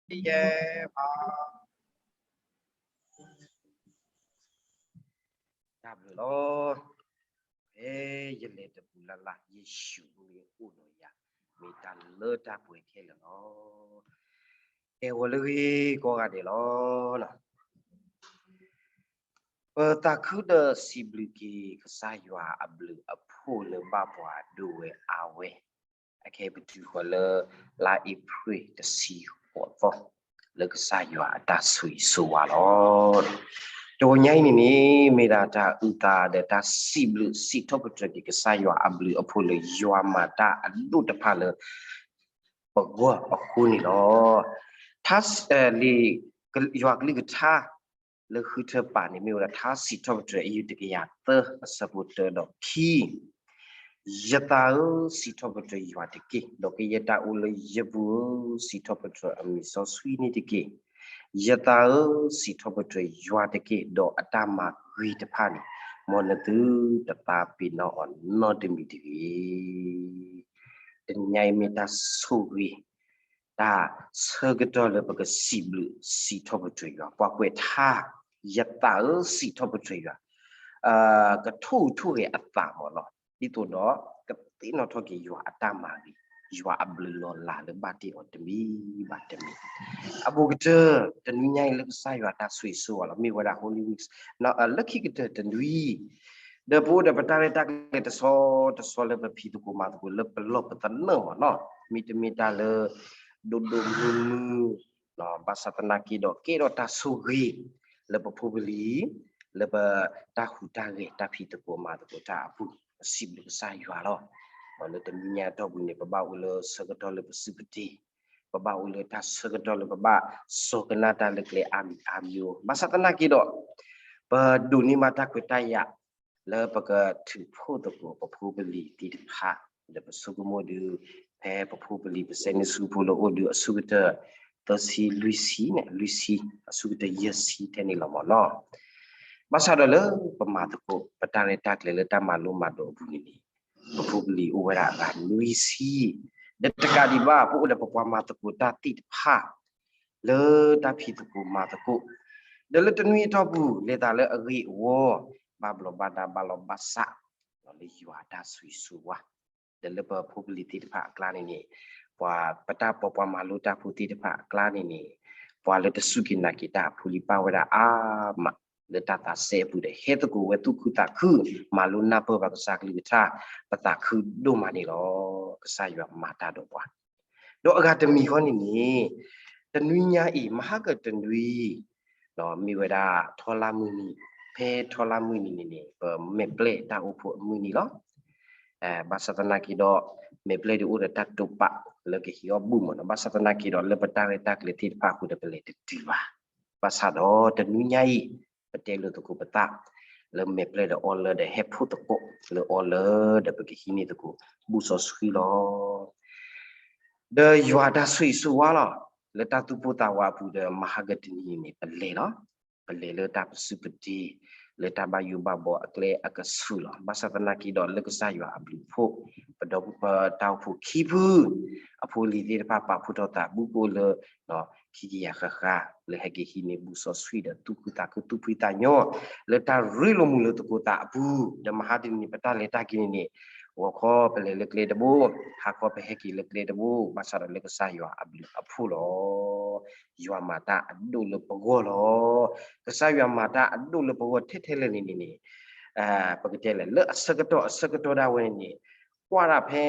ယဲ တၢ်ဘျုးလီၤ. ဖဲယလဲၤတပူၤလၢ်လၢ် ယ့ၣ်ၡူးမ့ၢ်အိၣ်ဒီးယၤ မ့ၢ်တၢ်လၢတၢ်ပှဲၤခဲလၢာ်လီၤ. အဲၣ်ဝဲလၢဂ့ၤကိးဂၤဒဲးလီၤ. ပသးခုဒီးစံးဘျုးက့ၤ ကစၢ်ယွၤအဘျုးအဖှိၣ်လၢဘၣ်ပှၤဒိၣ်ဝဲအါဝဲ အခဲအံၤပတုၤဃီၤလၢ လါအ့ဖြ့ၣ်တဆံဃိးသီ လၢကစၢ်ယွၤအတၢ်ဆိၣ်ဂ့ၤဆိၣ်ဝါလီၤ. တဂီၤညါအံၤန့ၣ်န့ၣ် မ့ၢ်ဒၣ်တၢ်အုၣ်သးဒီးတၢ်စံးဘျုးစံးထီၣ်ပတြၢၤက့ၤ ကစၢ်ယွၤအဘျုးအဖှိၣ်လၢယွၤမၤတၢ်အဒိၣ်တဖၣ်လၢ ပဂီၢ်အဃိန့ၣ်လီၤ. ထါ လံာ် ယွၤကလုၢ်ကထါ လၢဃုထၢပာ်န့ၣ် မ့ၢ်ဝဲဒၣ် ထါစံးထီၣ်ပတြၢၤ အယုၢ်တကယၤသၢ အဆၢဖိတၢဒီးခံ ယသးဧၢ, စံးထီၣ်ပတြၢၤယွၤတက့ၢ်. ဒီးကယဲၢ်တၢ်အိၣ်လၢယပူၤဧၢ, စံးထီၣ်ပတြၢၤအမံၤစီဆှံန့ၣ်တက့ၢ်. ယသးဧၢ, စံးထီၣ်ပတြၢၤယွၤတက့ၢ်. ဒီးအတၢ်မၤဂ့ၤတဖၣ်န့ၣ် မ်နသုတသးပ့ၤနီၣ်အီၤနီတမံၤတဂ့ၤ. တနံၤညါအံၤမ့ၢ်တၢ်ဆိၣ်ဂ့ၤ တၢ်ဆၢကတီၢ်လၢပကစံးဘျုးစံးထီၣ်ပတြၢၤယွၤ, ပှၤကွဲးထါ, ယသးဧၢ, စံးထီၣ်ပတြၢၤယွၤ, ကထိၣ်ဟူးထိၣ်ဂဲၤအသးမ့ၢ်နီၤ, ဒ်သိးဒီး ကသ့ၣ်နီၣ်ထီၣ်က့ၤယွၤအတၢ်မၤဂ့ၤ, ယွၤအဘျုးလီၤလးလၢဘၣ်တ့ၢ်အီၤတမံၤဘၣ်တမံၤ. အဘူးကတၢၢ် တနွံညါအံၤလၢကစၢ်ယွၤတၢ်ဆိၣ်ဂ့ၤဆိၣ်ဝါလီၤ, မ့ၢ်ဝဲဒၣ် Holy Week လၢခံကတၢၢ်တနွံ ဒီးပအိၣ်ဒီးပတၢ်ရဲၣ်တၢ်ကျဲၤတဆီတဆီလၢပဖံးသကိးမၤသကိးလၢပလီၢ်ပသနၢၣ်မ့ၢ်နီၤ, မ့တမ့ၢ်တၢ်လၢ ဒိၣ်ဒိၣ်မုၢ်မုၢ်, ဘၣ်ဆၣ်သနာ်က့ဒီး ကဲထီၣ်တၢ်ဆိၣ်ဂ့ၤ လၢပဖိပလံၤ, လၢပတၢ်ဟူးတၢ်ဂဲၤတၢ်ဖံးသကိးမၤသကိးတၢ်အပူၤ, ပစံးဘျုးကစၢ်ယွၤလီၤ. ဒီးလၢတနွံညါအတီၢ်ပူၤန့ၣ် ပဘၣ်အိၣ်လၢဆၢကတီၢ်လၢပစုပတ့ၤ, ပဘၣ်အိၣ်လၢတၢ်ဆၢကတီၢ်လၢပဘၣ်စိာ်ကနၣ်တၢ်လၢကျဲအါမံၤအါမံၤ, ဘၣ်ဆၣ်သနာ်က့ဒီး ပဒိးန့ၢ်ဘၣ်တၢ်ခွဲးတၢ်ယာ် လၢပကထုးဖှိၣ်သကိးပဖိပလံၤသ့ၣ်တဖၣ်, ဒီးပဆိကမိၣ်ဒုး ဖဲပဖိပလံၤပစဲန့ၢ်ဆူဖိလၢအိၣ်ဒုးအဆိကတၢၢ် သၢဆံလွံၢ်ဆံန့ၣ် လွံၢ်ဆံ အဆိကတၢၢ်ယဲၢ်ဆံထဲန့ၣ်လီၤမ့ၢ်နီၤ. ဘၣ်ဆၣ်ဒီးလၢပမၤသကိး ပတၢ်ရဲၣ်တၢ်ကျဲၤလၢတၢ်မၤလိမၤဒိးအပူၤန့ၣ်န့ၣ် ပဖိပလံၤအိၣ်ဝဲဒၣ်အဂၤနွံဆံ, ဒီးတကးဒံးဘၣ် ပအိၣ်ဒီးပပှၤမၤသကိးတၢ်သ့ၣ်တဖၣ် လၢတၢ်ဖံးသကိးမၤသကိး, ဒီးလၢတနွံအတီၢ်ပူၤ လဲၤသးလၢအဂ့ၢ်အဝီ, ဘၣ်ဘျီးဘၣ်ဒါဘၣ်လီၤဘၣ်စး, လၢယွၤအတၢ်ဆိၣ်ဂ့ၤဆိၣ်ဝါ, ဒီးလၢပဖိပလံၤသ့ၣ်တဖၣ်အကျါန့ၣ်န့ၣ်, ပှၤပတၢ်ပီးပှၤမၤလိတၢ်ဖိသ့ၣ်တဖၣ်အကျါန့ၣ်န့ၣ်, ပှၤလၢတစူၢ်က့ၤနာ်က့ၤတၢ်အဖိလံၤပၣ်ဝဲဒၣ်အါမး, လၢတၢ်သးစဲအပူၤဒီး ဟဲသကိးဝဲသူၣ်ခုသးခု, မၤလိနၢ်ပၢၢ်ဘၣ်ကစၢ်ကလုၢ်ကထါ, ပသးခုဒိၣ်မးန့ၣ်လီၤ. ကစၢ်ယွၤမၤတၢ်ဒီးပှၤ ဒီးအဂၤတမံၤဃီန့ၣ်န့ၣ်, တနွံညါအံၤ မဟါကတနွံ, မ့ၢ်ဝဲဒၣ်ထီလါမုၢ်နံၤ, ဖဲထီလါမုၢ်နံၤန့ၣ်န့ၣ် ပမဲာ်ပျဲၢ်တၢ်အိၣ်ဖှိၣ်အမုၢ်နံၤလီၤ. ဘၣ်ဆၣ်သနာ်က့ဒီး မဲာ်ပျဲၢ်ဒုးအိၣ်ဒီးတၢ်တိာ်ပာ်လၢကဟံးအီၣ်ဘူၣ်မ့ၢ်နီၤ, ဘၣ်ဆၣ်သနာ်က့ဒီး လၢပတၢ်ရဲၣ်တၢ်ကျဲၤသ့ၣ်တဖၣ်အဃိဒီး ပလဲၤတတုၤဘၣ်. ဘၣ်ဆၣ်ဒီးတနွံညါအံၤ ပတဲလိာ်သကိးပသး လၢမဲာ်ပျဲၢ်ဒီးအီလၢဒီးဟဲဖှိၣ်သကိး လၢအီလၢဒီးပကဟံးန့ၢ်သကိး ဘူၣ်စီဆှံလီၤ. ဒီးယွၤတၢ်ဆိၣ်ဂ့ၤဆိၣ်ဝါလီၤ, လၢတၢ်သူၣ်ပိၢ်သးဝးအပူၤဒီး မဟါကတနံၤန့ၣ် ပလဲၤလီၤ. ပလဲၤလၢတၢ်ပစုပတ့ၤ, လၢတၢ်ဘၣ်ယိၣ်ဘၣ်ဘီအကျဲအကဆူးလီၤ. ဘၣ်ဆၣ်သနာ်က့ဒီး လၢကစၢ်ယွၤအဘျုးအဖှိၣ်, ပဒီပုၢ်ပတၢ်အိၣ်ဖှိၣ်ခံဖု အဖိအလံၤသ့ၣ်တဖၣ် ပာ်ဖှိၣ်ထီၣ်သး ဘူးကအိၣ်လၢ ခံကယၤဃၣ်ဃၣ် လၢဟဲက့ၤဟံးန့ၢ်ဘူၣ်စီဆှံဒီးသူၣ်ခုသးခုသူၣ်ဖှံသးညီ လၢတၢ်ရ့လိာ်မုာ်လိာ်သကိးသးအပူၤ, ဒီးမဟါတနံၤန့ၣ် ပတၢ်လဲၤတၢ်က့ၤန့ၣ်န့ၣ် ဂီၤခီပလဲၤလၢကျဲတဘိ, ဟါခီပဟဲက့ၤလၢကျဲတဘိ, ဘၣ်ဆၣ်ဒီးလၢကစၢ်ယွၤအဘျုးအဖှိၣ်လီၤ. ယွၤမၤတၢ်အဒိၣ်လၢပဂီၢ်လီၤ. ကစၢ်ယွၤမၤတၢ်အဒိၣ်လၢပဂီၢ်ထဲထဲလဲၣ်န့ၣ်န့ၣ်န့ၣ် ပကတဲလဲၣ် လၢအဆၢကတီၢ်အဆၢကတီၢ်ဒၣ်ဝဲန့ၣ်န့ၣ် ကွၢ်ဒၣ်ဖဲ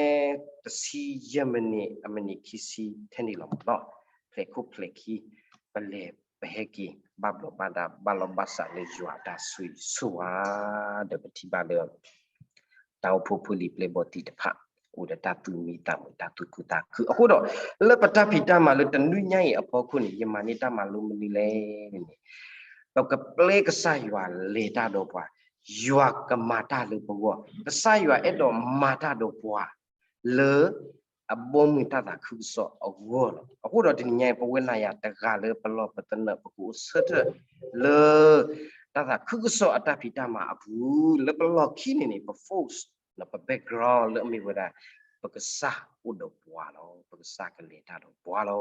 တဆံယဲၢ်မံးနံး အမံးနံးခံဆံထဲန့ၣ်လီၤမ့ၢ်နီၤ, ဖျဲးခိၣ်ဖျဲးခံ ပလဲၤပဟဲက့ၤ ဘၣ်ဘျီးဘၣ်ဒါဘၣ်လီၤဘၣ်စးလၢယွၤအတၢ်ဆိၣ်ဂ့ၤဆိၣ်ဝါ ဒီးပထံၣ်ဘၣ်လၢ တၢ်အိၣ်ဖှိၣ်ဖိလံၤပျဲၢ်ဘီၣ်သ့ၣ်တဖၣ် အိၣ်ဒီးတၢ်သူၣ်မံသးမုာ် တၢ်သူၣ်ခုသးခု အဃိဒီး လၢပတၢ်ဖံးတၢ်မၤလၢတနွံညါအံၤအဖီခိၣ်န့ၣ် ယမၤန့ၢ်တၢ်မၤလိမနုၤလဲၣ်န့ၣ် ပကပျဲကစၢ်ယွၤလဲၤတၢ်ဒီးပှၤ, ယွၤကမၤတၢ်လၢပဂီၢ်, ကစၢ်ယွၤအဲၣ်ဒိးမၤတၢ်ဒီးပှၤ လၢအဘီမုၢ်တၢ်သးခုကစီၣ်အဂီၢ်လီၤ. အဃိဒီးတနံၤညါအံၤ ပဝဲနၤယၤတဂၤလၢပလီၢ်ပသနၢၣ် ပကအိၣ်ဆၢထၢၣ်လၢ တၢ်သးခုကစီၣ်အတၢ်ဖံးတၢ်မၤအပူၤ လၢပလီၢ်ခံန့ၣ်န့ၣ် ပ focus လၢပ background လၢအမ့ၢ်ဝဲဒၣ် ပကစၢ်အိၣ်ဒီးပှၤလီၤ. ပကစၢ်ကလဲၤတၢ်ဒီးပှၤလီ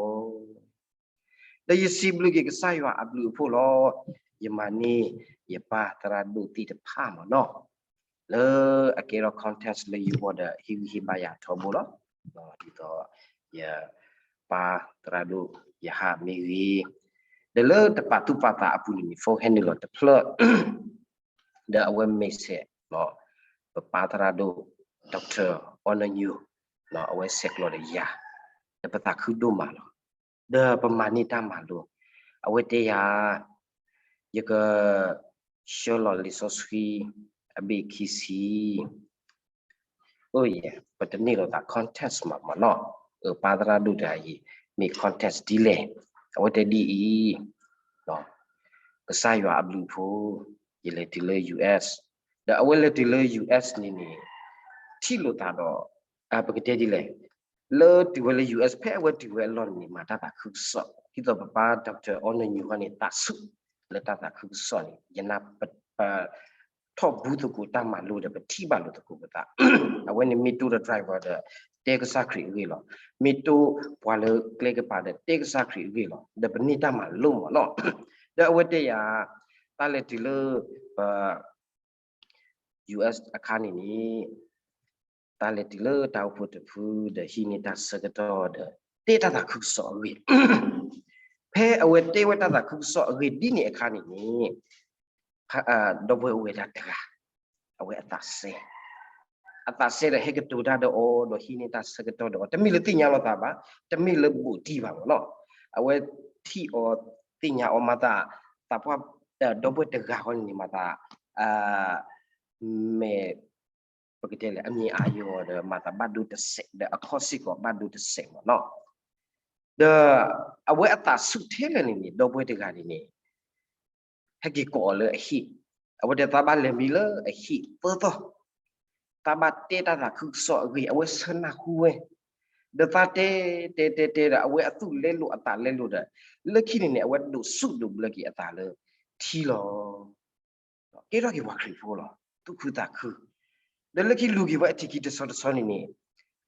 ၤ. ဒီးယစံးဘျုးက့ၤကစၢ်ယွၤအဘျုးအဖှိၣ်လီၤ. ယမၤန့ၢ်ယပၢ်သရၣ်ဒိၣ်သ့ၣ်တဖၣ်မ့ၢ်နီၤ, လၢအကဲထီၣ် contest လၢယဂီၢ်ဒီး ဟ့ၣ်ဂံၢ်ဟ့ၣ်ဘါယၤထီဘိလီၤ. ဒ်သိးယပၢ်သရၣ်ဒိၣ် ယဟးမ့ၢ်ဂ့ၤ, ဒီးလၢတပာ်သူၣ်ပာ်သးအပူၤန့ၣ်န့ၣ် phone ဟဲနုာ်လီၤတဖျၢၣ် ဒီးအဝဲ message ပပၢ်သရၣ်ဒိၣ် Doctor အီနၢညိ အဝဲဆဲးကျိးဒီးယၤ, ဒီးပသးခုဒိၣ်မးလီၤ. ဒီးပမၤန့ၢ်တၢ်မၤလိ, အဝဲတဲယၤ, ယကဆှၢလီၤလံာ်စီဆှံအဘ့ၣ်ခံဆံ အိၣ်ယဲ, ပတန့ၢ်လိာ်သး contest မးမ့ၢ်နီၤ, အပၢ်သရၣ်ဒိၣ်တဂၤအံၤ မ့ၢ် contest ဒ်လဲၣ်, အဝဲတဲဒ်အံၤ, ကစၢ်ယွၤအဘျုးအဖှိၣ်, ယလဲၤတုၤလၢ US, ဒီးအဝဲလဲၤတုၤလၢ US န့ၣ်န့ၣ် ထံၣ်လိာ်သးဒီး, ပကတဲဒ်လဲၣ်, လၢတုၤဝဲလၢ US ဖဲအဝဲတုၤဝဲအလီၢ်န့ၣ်န့ၣ် မၤတၢ်သးခုကစီၣ်, ဒ်သိးပပၢ် Doctor အီနၢညိခီန့ၣ် သးဆူၣ်လၢတၢ်သးခုကစီၣ်န့ၣ် ယနၢ်ပ ထီၣ်ဘူးသကိးတၢ်မၤလိဒီး ပထံၣ်ဘၣ်လိာ်သကိးပသး, အဝဲန့ၣ်မ့ၢ်တိၢ်ဒီး driver ဒီး တဲကစၢ်ခရံာ်အဂ့ၢ်လီၤ. မ့ၢ်တိၢ်ပှၤလၢကျဲကပၤဒီး တဲကစၢ်ခရံာ်အဂ့ၢ်လီၤ. ဒီးပန့ၢ်တၢ်မၤလိမ့ၢ်နီၤ, ဒီးအဝဲတဲယၤ, တၢ်လဲၤတုၤလၢပ US အခါန့ၣ်န့ၣ်, တၢ်လဲၤတုၤလၢတၢ်အိၣ်ဖှိၣ်တဖု ဒီးဟံးန့ၢ်တၢ်ဆၢကတီၢ်ဒီး တဲတၢ်သးခုကစီၣ်အဂ့ၢ်, ဖဲအဝဲတဲဝဲတၢ်သးခုကစီၣ်အဂ့ၢ်ဒ်န့ၣ်အခါန့ၣ်န့ၣ်, ဒီပုၢ်ဝဲၢ်အိၣ်ဝဲဒၣ်တဂၤ, အဝဲအသးစဲ အသးစဲဒီးဟဲကတိၤတၢ်ဒီးအီၤ ဒီးဟံးန့ၢ်တၢ်ဆၢကတီၢ်ဒီးအီၤ တမ့ၢ်လၢသ့ၣ်ညါလိာ်သးဘၣ်, တမ့ၢ်လၢဘူးတံၢ်ဘၣ်မ့ၢ်နီၤ, အဝဲထံၣ်အီၤသ့ၣ်ညါအီၤမၤသး, သးပှၢ်, ဒီပုၢ်ဝဲၢ်တဂၤဃီန့ၣ်န့ၣ်မၤသး, မဲာ်, ပကတဲလဲၣ် အမံၤအါယီၤဒီး မၤသးဘၣ်ဒိတစဲး ဒီးအခီၣ်စ့ၢ်ကီးဘၣ်ဒိတစဲးမ့ၢ်နီၤ, ဒီးအဝဲအသးဆူၣ်ထဲလဲၣ်န့ၣ်န့ၣ် ဒီပုၢ်ဝဲၢ်တဂၤန့ၣ်န့ၣ် ဟဲက့ၤကိးအီၤလၢအဟံၣ်, အဝဲတဲသးဘၣ်လဲၤမံလၢအဟံၣ်သၢသီ, သးဘၣ်တဲတၢ်သးခုကစီၣ်အဂ့ၢ် အဝဲဆၢနၢ်ဟူဝဲ, ဒီးသးတဲ, တဲတဲတဲဒီး အဝဲအသူၣ်လဲလိာ်အသးလဲလိာ်ဒီး, လၢခံန့ၣ်န့ၣ် အဝဲဒိးစူၣ်ဒိးဘျၢက့ၤအသးလၢထံလီၤ. ကဲထီၣ်က့ၤပှၤခရံာ်ဖိလီၤ. သူၣ်ခုသးခု, ဒီးလၢခံလူၤက့ၤဝဲအထံၣ်ခံတဆီတဆီန့ၣ်န့ၣ်,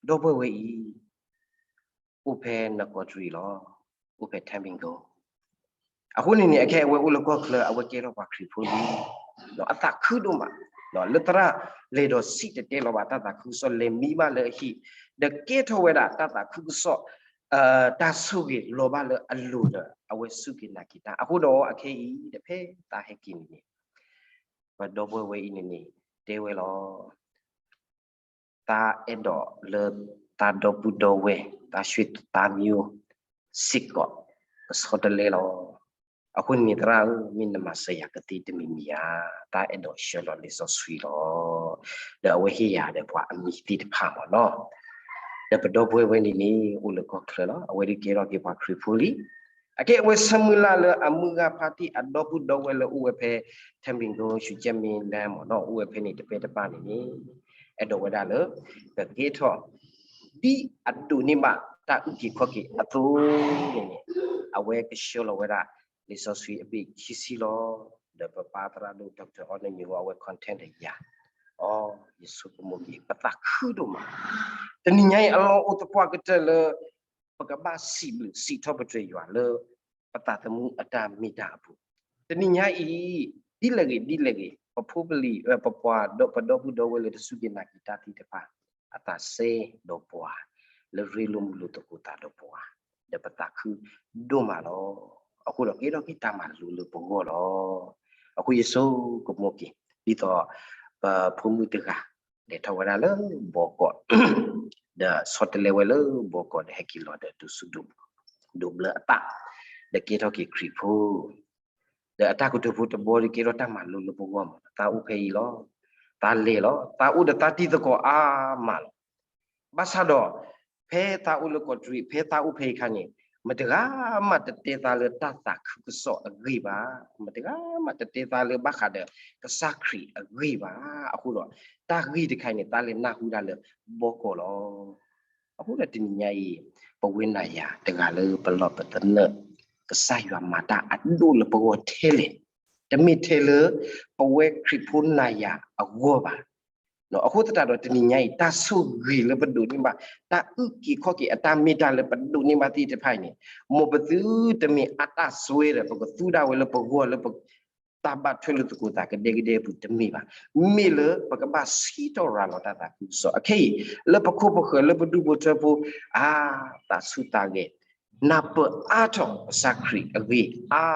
ဒီပုၢ်ဝဲၢ်အံၤ အိၣ်ဖဲနကီးတရံးလီၤ, အိၣ်ဖဲ Temmingo, အဃိန့ၣ်န့ၣ် အခဲအဝဲအိၣ်လၢကီၢ်ချၢ အဝဲကဲထီၣ်ပှၤခရံာ်ဖိလံ, အသးခုဒိၣ်မး, လၢသရၣ်လဲၤဒီးစံၣ်တဲၤတဲလီၤဘၣ်တၢ်သးခုကစီၣ် လဲၤမံဘၣ်လၢအဟံၣ်, ဒီးကဲထီၣ်ဝဲဒၣ်တၢ်သးခုကစီၣ်, တၢ်ဆိၣ်ဂ့ၤလီၤဘၣ်လၢအလိၤဒီး အဝဲစူၢ်က့ၤနာ်က့ၤတၢ်, အဃိဒီးအခဲအံၤဒီးဖဲသးဟဲက့ၤန့ၣ်န့ၣ် ပဒီပုၢ်ဝဲၢ်အံၤန့ၣ်န့ၣ် တဲဝဲလီၤ. တၢ်အဲၣ်ဒိးလၢတၢ်ဒီပုၢ်ဒီဝဲၢ် တၢ်ဆှၢတၢ်မံၤစ့ၢ်ကီး ကဆီတလဲလီၤ. အဃိန့ၣ်သရၣ်ဧၢ, မ့ၢ်နမၤစၢၤယၤကသ့တမံၤမံၤဧါ, တၢ်အဲၣ်ဒိးဆှၢလီၤလံာ်စီဆှံလီၤ. ဒီးအဝဲဟ့ၣ်ယၤဒီးပှၤအမံၤသ့ၣ်တဖၣ်မ့ၢ်နီၤ. ဒီးပဒီပုၢ်ဝဲၢ်ဝဲန့ၣ်န့ၣ် အိၣ်လၢကီၢ်ချၢလီၤ. အဝဲဒုးကဲထီၣ်က့ၤပှၤခရံာ်ဖိလံ. အကဲအဝဲဆၢမုၢ်လၢ်လၢအမုၢ်ဂၤဖါတံၢ်အဒီပုၢ်ဒီဝဲၢ်လၢအိၣ်ဝဲဖဲ Temmingo ရှူကဲမ့ၢ်လၢမ့ၢ်နီၤ အိၣ်ဝဲဖဲန့ၣ်တပဲတဘၣ်န့ၣ်န့ၣ် အဲၣ်ဒိးဝဲဒၣ်လၢ ကကဲထီၣ် ဒ်အဒိးန့ၢ်ဘၣ်တၢ်အုၣ်က့ၤခီၣ်က့ၤအသိးန့ၣ်န့ၣ် အဝဲကဆှၢလီၤဝဲဒၣ် လံာ်စီဆှံအဘ့ၣ်ခံဆံလီၤ. ဒီးပပၢ်သရၣ်ဒိၣ် Doctor အီနၢညိ အဝဲ contact ဒီးယၤ အိ ယဆိကမိၣ်က့ၤ ပသးခုဒိၣ်မး တနံၤညါအံၤ အလီၢ်အိၣ်သပှၢ်ကတၢၢ်လၢ ပကဘၣ်စံးဘျုးစံးထီၣ်ပတြၢၤယွၤလၢ ပသးသမူအတၢ်မ့ၢ်တၢ်အပူၤ, တနံၤညါအံၤ ဒ်လဲၣ်ဂ့ၤ ဒ်လဲၣ်ဂ့ၤ ပဖိပလံၤ ပပှၤ ပဒီပုၢ်ဒီဝဲၢ်လၢတစူၢ်က့ၤနာ်က့ၤတၢ်သ့ၣ်တဖၣ် အသးစဲဒီးပှၤ လၢရ့လိာ်မုာ်လိာ်သကိးသးဒီးပှၤ ဒီးပသးခုဒိၣ်မးလီၤ. အဃိဒီးကဲထီၣ်က့ၤတၢ်မၤလိလၢပဂီၢ်လီၤ. အဃိယဆိကမိၣ်က့ၤ ဒ်သိး ပဖိမုၣ်တဂၤ လဲၤထီၣ်ဝဲဒၣ်လၢဘီကီး ဒီးဆီတလဲဝဲလၢဘီကီး ဒီးဟဲက့ၤလီၤဒီးဒိးစူၣ်ဒိးဘျၢအသး ဒီးကဲထီၣ်က့ၤခရံာ်ဖိ ဒီးအတၢ်ကတိၤဖိတဘီဒီးကဲထီၣ်တၢ်မၤလိလၢပဂီၢ်မး သးအိၣ်ဖဲအံၤလီၤ. သးလဲၤလီၤ. သးအိၣ်ဒီးသးတံၤသကိးအါမးလီၤ. ဘၣ်ဆၣ်ဒီး ဖဲသးအိၣ်လၢကီးတရံး ဖဲသးအိၣ်ဖဲအံၤအခါန့ၣ် မတဂၤမးတတဲသးလၢတၢ်သးခုကစီၣ်အဂ့ၢ်ဘၣ်. မတဂၤမးတတဲသးလၢဘၣ်ဃးဒီးကစၢ်ခရံာ်အဂ့ၢ်ဘၣ်. အဃိဒီး တၢ်ဂ့ၢ်တခါအံၤန့ၣ် သးလဲၤနၢ်ဟူဒၣ်လၢဘီကီးလီၤ. အဃိဒီးတနံၤညါအံၤ ပဝဲနၤယၤတဂၤလၢပလီၢ်ပသနၢၣ် ကစၢ်ယွၤမၤတၢ်အဒိၣ်လၢပဂီၢ်ထဲလဲၣ်, တမ့ၢ်ထဲလၢ ပဝဲခရံာ်ဖိနၤယၤအဂီၢ်ဘၣ်. အဃိသတးဒီးတနံၤညါအံၤ တၢ်ဆိၣ်ဂ့ၤလၢပဒိးန့ၢ်ဘၣ်, တၢ်အုၣ်က့ၤခီၣ်က့ၤအတၢ်မ့ၢ်တၢ်လၢပဒိးန့ၢ်ဘၣ်သ့ၣ်တဖၣ်အံၤန့ၣ်, မ်ပသုတမ့ၢ်အတၢ်စွဲဒီး ပကသူဒၣ်ဝဲလၢပဂီၢ်လၢပ တၢ်ဘၣ်ထွဲလိာ်သကိးသးကဒဲကဒဲအပူၤတမ့ၢ်ဘၣ်. မ့ၢ်လၢပကဘၣ်စံးထီၣ်ရၤလီၤတၢ်သးခုကစီၣ်အခဲအံၤ, လၢပခိၣ်ပဃၢၤလၢပဒူၣ်ဖိထၢဖိ, အါ, သးဆူၣ်သးဂဲၤ, နၢ်ပၢၢ်အါထီၣ်ကစၢ်ခရံာ်အဂ့ၢ်အါ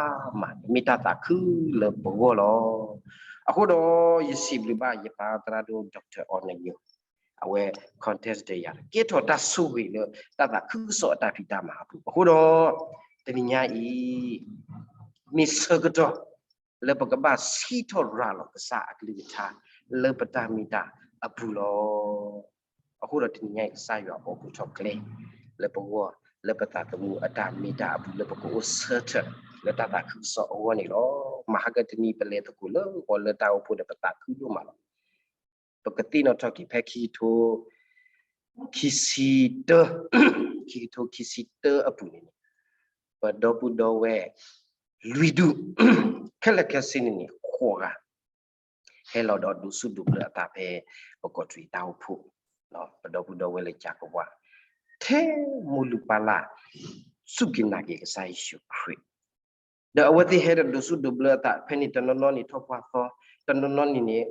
မး, မ့ၢ်တၢ်သးခုလၢပဂီၢ်လီၤ. အဃိဒီး ယစံးဘျုးဘၣ်ယပၢ်သရၣ်ဒိၣ် Doctor အီနညိ, အဝဲ contest ဒီးယၤ ကဲထီၣ်တၢ်ဆိၣ်ဂ့ၤလၢတၢ်သးခုကစီၣ်အတၢ်ဖံးတၢ်မၤအပူၤ. အဃိဒီး တနံၤညါအံၤ မ့ၢ်ဆၢကတီၢ် လၢပကဘၣ်စံးထီၣ်ရၤလီၤကစၢ်အကလုၢ်ကထါ လၢပတၢ်မ့ၢ်တၢ်အပူၤလီၤ. အဃိဒီးတနံၤညါအံၤ ကစၢ်ယွၤအိၣ်ဘူးထီၣ်ကျဲ လၢပဂီၢ် လၢပသးသမူအတၢ်မ့ၢ်တၢ်အပူၤ လၢပကအိၣ်ဆၢထၢၣ်လၢတၢ်သးခုကစီၣ်အဂီၢ်န့ၣ်လီၤ. မဟါကတနံၤပလဲၤသကိးလၢဂီၤလၢတၢ်အိၣ်ဖှိၣ်ဒီးပသးခုဒိၣ်မးလီၤ. ပကသ့ၣ်နီၣ်ထီၣ်က့ၤဖဲခံကထိ ခံဆံတၢ, ခံကထိခံဆံတၢအပူၤန့ၣ်န့ၣ်, ပဒီပုၢ်ဒီဝဲၢ် လွံၢ်ဒူၣ်, ခဲလၢာ်ခဲဆ့န့ၣ်န့ၣ် ဃိးဂၤ ဟဲလီၤဒီးဒိးဆူၣ်ဒိးဘျၢအသးဖဲ ပကီးတရံးတၢ်အိၣ်ဖှိၣ်, ပဒီပုၢ်ဒီဝဲၢ်လၢကၠးကဝး ထဲမိၢ်လုၢ်ပၢ်လၢ် စူၢ်က့ၤနာ်က့ၤကစၢ်ယ့ၣ်ၡူးခရံာ် ဒီးအဝဲသ့ၣ်ဟဲဒီးဒိးဆူၣ်ဒိးဘျၢအသး ဖဲန့ၣ်တနီၤနီၤန့ၣ်ထီၣ်ပှၢ်သီ, တနီၤနီၤန့ၣ်န့ၣ်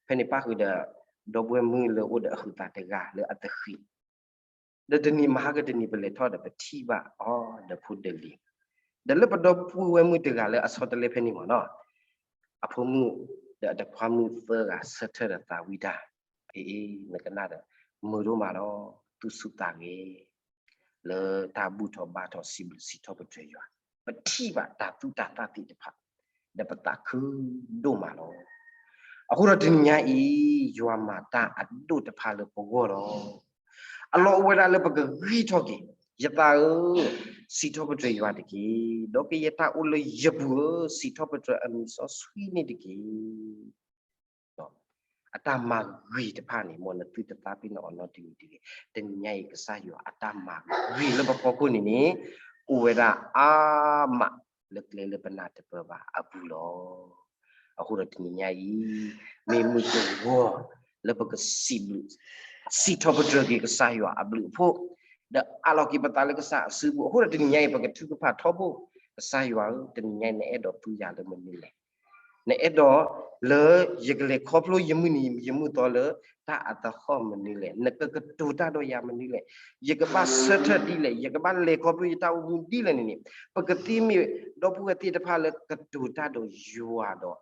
ဖဲန့ၣ်ပၣ်ဃုာ်ဒီး ဒီပုၢ်ဝဲၢ်မုၣ်လၢအိၣ်ဒီးအဟုးသးတဂၤလၢအသဃံး, ဒီးတနံၤမဟါကတနံၤပလဲၤထီၣ်ဒီးပထံၣ်ဘၣ်အီၤဒီးဖိဒၢလံၤ, ဒီးလၢပဒီပုၢ်ဝဲၢ်မုၣ်တဂၤလၢအဆီတလဲဖဲန့ၣ်မ့ၢ်နီၤ, အဖိမုၣ် ဒီးအတခွါမုၣ်သၢဂၤဆၢထၢၣ်ဒီးသးဝံၣ်တၢ်, အ့ အ့ နကနၣ်ဒီး မုာ်ဒိၣ်မးလီၤ, သူၣ်ဆူၣ်သးဂဲၤ လၢတၢ်ဘူၣ်ထီၣ်ဘါထီၣ်စံးဘျုးစံးထီၣ်ပတြၢၤယွၤ, ပထံၣ်ဘၣ်တၢ်သူၣ်တၢ်သၣ်သ့ၣ်တဖၣ် ဒီးပသးခုဒိၣ်မးလီၤ. အဃိဒီးတနံၤညါအံၤ ယွၤမၤတၢ်အဒိၣ်တဖၣ်လၢပဂီၢ်လီၤ. အလီၢ်အိၣ်ဝဲဒၣ်လၢပကဂံၢ်ထီၣ်က့ၤ, ယသးဧၢ, စံးထီၣ်ပတြၢၤယွၤတက့ၢ်, ဒီးကယဲၢ်တၢ်အိၣ်လၢယပူၤဧၢ, စံးထီၣ်ပတြၢၤအမံၤစီဆှံန့ၣ်တက့ၢ်. အတၢ်မၤဂ့ၤတဖၣ်န့ၣ် မ်နသုတသးပ့ၤနီၣ်အီၤနီတမံၤတဂ့ၤ. တနံၤညါအံၤ ကစၢ်ယွၤအတၢ်မၤဂ့ၤလၢပဖီခိၣ်န့ၣ်န့ၣ် အိၣ်ဝဲဒၣ်အါမးလၢကျဲလၢပနၢ်တပၢၢ်ဘၣ်အပူၤလီၤ. အဃိဒီးတနံၤညါအံၤ မ့ၢ်မုၢ်တဂီၤလၢပကစံးဘျုး စံးထီၣ်ပတြၢၤက့ၤကစၢ်ယွၤအဘျုးအဖှိၣ် ဒီးအးလီၤက့ၤပသးလၢကစၢ်အစုပူၤအဃိဒီး တနံၤညါအံၤ ပကထုကဖၣ်ထီဘိ ကစၢ်ယွၤဧၢ, တနံၤညါအံၤ နအဲၣ်ဒိးသူယၤလၢမနုၤလဲၣ်. နအဲၣ်ဒိးလၢယကလဲၤခီဖျိယမုၢ်နံၤယမုၢ်သီလၢတၢ်အသဟီၣ်မနုၤလဲၣ်, နကကတိၤတၢ်ဒီးယၤမနုၤလဲၣ်, ယကဘၣ်ဆၢထၢၣ်ဒ်လဲၣ်, ယကဘၣ်လဲၤခီဖျိယတၢ်အိၣ်မူဒ်လဲၣ်န့ၣ်န့ၣ်, ပကသ့မ့ၢ်ဒီပုၢ်ဝဲၢ်သ့ၣ်တဖၣ်လၢကတိၤတၢ်ဒီးယွၤဒီး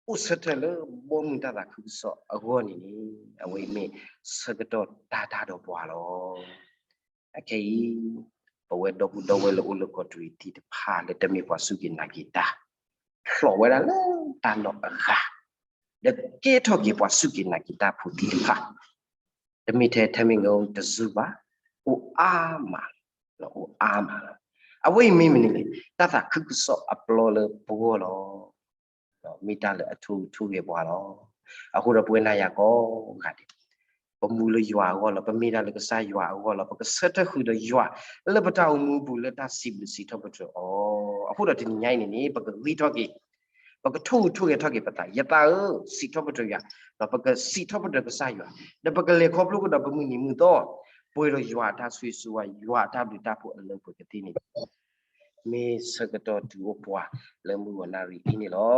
အိၣ်ဆၢထၢၣ်လၢဘီမုၢ်တၢ်သးခုကစီၣ်အဂီၢ်န့ၣ်န့ၣ်, အဝဲအံၤမ့ၢ်ဆၢကတီၢ်တၢ်တၢ်ဒီးပှၤလီၤ. အခဲအံၤ ပဝဲဒီပုၢ်ဒီဝဲၢ်လၢအိၣ်လၢကီးတရံးသ့ၣ်တဖၣ်လၢတမ့ၢ်ပှၤစူၢ်က့ၤနာ်က့ၤတၢ် ဖျိးဝဲဒၣ်လၢတၢ်လီၢ်အဂၤ ဒီးကဲထီၣ်က့ၤပှၤစူၢ်က့ၤနာ်က့ၤတၢ်ဖိသ့ၣ်တဖၣ်, တမ့ၢ်ထဲထဲမ့ၢ်ဂ့ၤတစုဘၣ်, အိၣ်အါမး, အိၣ်အါမးလီၤ. အဝဲအံၤမ့ၢ်မနုၤလဲၣ်, တၢ်သးခုကစီၣ်အပျီလၢပဂီၢ်လီၤ. မ့ၢ်တၢ်လၢအထိၣ်ဟူးထိၣ်ဂဲၤပှၤလီၤ. အဃိဒီးပဝဲနၤယၤကိးဂၤဒဲး ပမူလၢယွၤအဂီၢ်လီၤ, ပမ့ၢ်တၢ်လၢကစၢ်ယွၤအဂီၢ်လီၤ, ပကဆၢထၢၣ်ဃုာ်ဒီးယွၤ လၢပတၢ်အိၣ်မူအပူၤလၢတၢ်စံးဘျုးစံးထီၣ်ပတြၢၤအီၤ, အဃိဒီးတနံၤညါအံၤန့ၣ်န့ၣ် ပကဂံၢ်ထီၣ်က့ၤ, ပကထိၣ်ဟူးထိၣ်ဂဲၤထီၣ်က့ၤပသး, ယသးဧၢ, စံးထီၣ်ပတြၢၤယွၤ, ဒီးပကစံးထီၣ်ပတြၢၤကစၢ်ယွၤ, ဒီးပကလဲၤခီဖျိကဒီးပမုၢ်နံၤမုၢ်သီ, ပှဲၤဒီးယွၤအတၢ်ဆိၣ်ဂ့ၤဆိၣ်ဝါ, ယွၤအတၢ်ဘျုးတၢ်ဖှိၣ်အလၢပှဲၤကသ့န့ၣ် မ့ၢ်ဆၢကတီၢ်တုၤအိၣ်ပှၤလၢမုၢ်ဂီၤနၣ်ရံၣ်အံၤန့ၣ်လီၤ.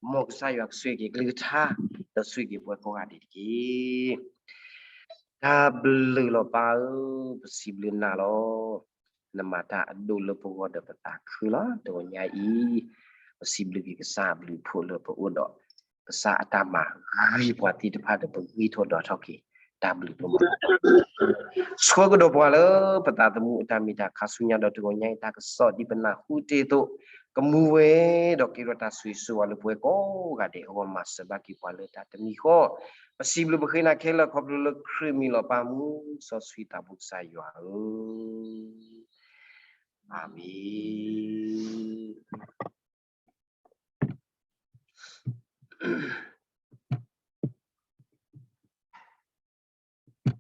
မ်ကစၢ်ယွၤကဆိၣ်ဂ့ၤက့ၤကလုၢ်ကထါ, ဒီးဆိၣ်ဂ့ၤက့ၤပဝဲကိးဂၤဒဲးတက့ၢ်. တၢ်ဘျုးလီၤပၢ်ဧၢ, ပစံးဘျုးနၤလီၤ. နမၤတၢ်အဒိၣ်လၢပဂီၢ်ဒီးပသးခုလီၤ. တဂီၤညါအံၤ ပစံးဘျုးက့ၤကစၢ်အဘျုးအဖှိၣ်လၢပအိၣ်ဒီး ကစၢ်အတၢ်မၤဂ့ၤပှၤသ့ၣ်တဖၣ်ဒီးပဂံၢ်ထီၣ်ဒွးထီၣ်က့ၤ တၢ်ဘျုးဒိၣ်မး ဆှၢကဒီးပှၤလၢပသးသမူအတၢ်မ့ၢ်တၢ်ခါဆူညါဒီးတဂီၤညါအံၤ တၢ်ကစီၣ်ဒ်ပနၢ်ဟူတ့ၢ်အသိး ကမူဝဲဒီးကဲထီၣ်တၢ်ဆိၣ်ဂ့ၤဆိၣ်ဝါလၢပဝဲကိးဂၤဒဲးအဂီၢ် မၤစၢၤဘၣ်က့ၤပှၤလၢတၢ်တမံၤဃီ ပစံးဘျုးပဃ့နၤခဲလၢာ်ခီဖျိလၢခရံာ်မံၤလီၤ ပၢ်မူစီဆှံသးဘိကစၢ်ယွၤဧၢ, အၤမ့ၣ်.